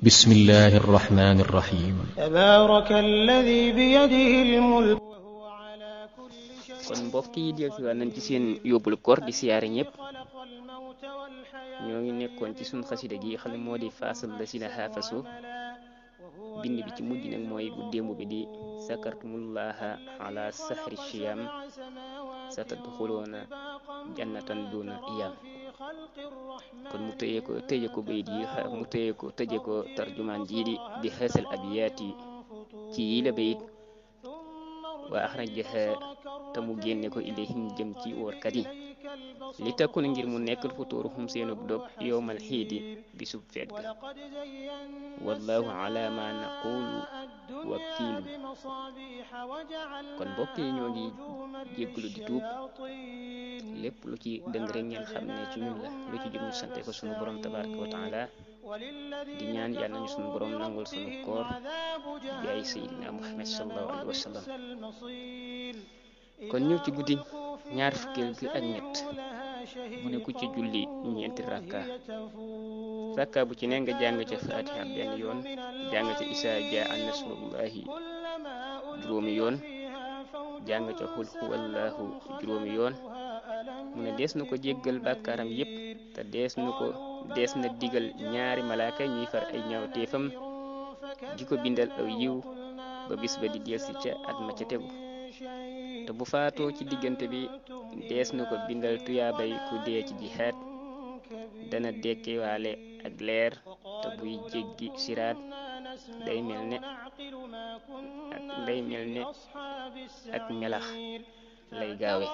بسم الله الرحمن الرحيم تبارك الذي بيده الملك وهو على كل شيء kon mbokk yi del si nañ ci seen yóbbul koor di siyaare ñëpp ñoo ngi nekkoon ci sun xasida gi xam ne moo di faasal la si na xaafasu bind bi ci mujj nag mooy bu démb bi di sakartumullaha ala sahri shiyam satadxuluuna jannatan duna iyam kon mu tëye ko bayit yi mu tëje ko tarjumaan jii di bi xeesal abiyaati ci yi la bayit wa axrajaha te mu génne ko ilayhim jëm ci woorkat yi li takkun ngir mu nekk futuuruhum seenub dog yowmal xiidi bisub feet ga wallahu ala ma naqulu wakiilu kon mbokk yi ñoo ngi jégglu di tuub lépp lu ci dëng rek ngeen xam ne ci ñun la lu ci jub ñu sante ko sunu borom tabaraka wa taala di ñaan yàlla nañu sunu borom nangul sunu koor jaay sayidina muhammad sallallahu alayhi wa sallam kon ñëw ci guddi ñaar fukkeel gi ak ñett mu ne ku ci julli ñeenti rakka bu ci ne nga jàng ca fatiha benn yoon jàng ca isaa jaa nasrullahi juróomi yoon jàng ca xul huwallahu juróomi yoon mu ne dees na ko jéggal bàkkaaram yépp te dees na digal ñaari malaaka ñuy far ay ñaawteefam di ko bindal aw yiw ba bis ba di delsi ca at ma ca tegu te bu faatoo ci diggante bi dees na ko bindal tuyaabay ku dee ci jihaad dana dekkewaale ak leer te buy jéggi siraat day mel ne ak melax lay gaawe